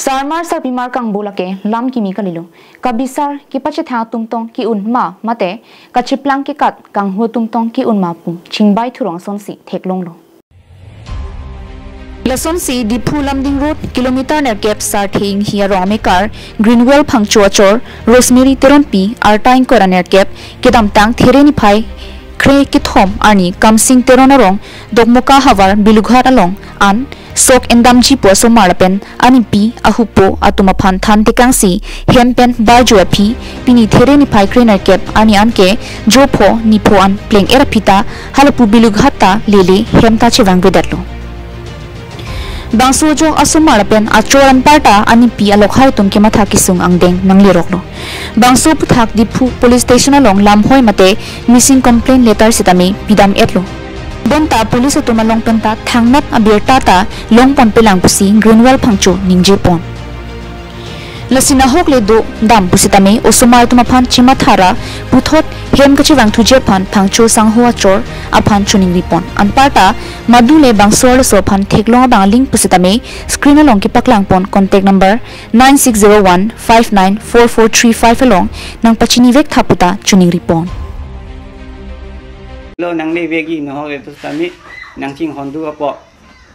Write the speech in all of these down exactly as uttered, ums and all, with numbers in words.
Sarmar sarpimar kangbo lake lam kimi kalilo. Kabisar kepachethang atum tong ke-un ma mate kacheplang kekat kanghu atum tong ke-un ma pu chingbai thurong asonsi theklonglo. Lasonsi Diphu Lumding Road kilometer nerkep Sarthe Inghi arong amekar Greenwell Phangcho achor Rosemary Teronpi arta ingkoi ra nerkep kedamtang There niphai kre kethom arni Kamsing Teron arong Dokmoka havar Bilughat along an sok endamji pu asomar lapen anipi ahupo atum aphan than tekangsi hem pen barjo aphi pini There niphai kre nerkep arni anke jopho nipho an pleng-er aphi ta halapu Bilughat ta lele hem ta chevangvedetlo. Bangso ajok asomar lapen achor anparta anipi alokhai atum kematha kesung angdeng nangleroklo. Bangso aphuthak Diphu Police Station along lamhoi mate missing complaint letter sitame pidam-etlo. Bonta police atum along penta thangnat abirta ta longponpelang pusi Greenwell Phangcho ningjepon. Lasi nahok le do dam pusitame osomar atum aphan chematha ra puthot hem kachevangthuji aphan Phangcho sangho achor aphan choningripon. Anparta madu le bangso arloso aphan theklong abang aling pusitame screen along kepaklangpon contact number nine six zero one five nine four four three five along nangpachinivek-tha puta choningripon. Lo nanglevekji, nahok le do sitame nangchinghon do apot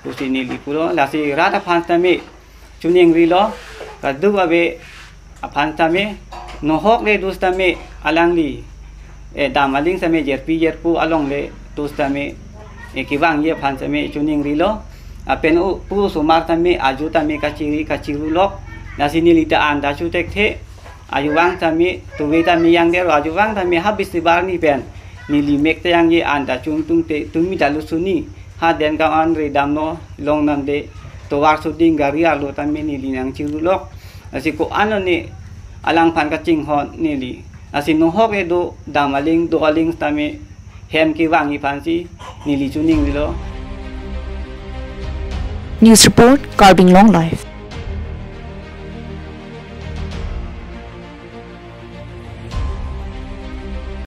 pusi neli pulo, lasi rat aphan sitame choningrilo, kaduk ave aphan sitame, nahok le do sitame alangli, eh, dam aling sitame jerpi jerpo along le do sitame, eh, kevangji aphan sitame choningrilo, lapen u, pu osomar sitame ajo tame kachiri kachirulok, lasi neli ta an ta chothekthe, ajuvang sitame, tuve sitame yangdero, ajuvang sitame habis tibar ni pen neli mek ta yangji an ta chungtung te tumi ta lusuni, ha den ka an re damlo, long nam de, tovar suding gari arlo sitame neli nangchirulok. Lasi ko-an ne alangphan kachinghon neli. Lasi nahok le do dam aling do aling sitame hem kevangji aphansi neli choningrilo. News report, Karbi Anglong Live.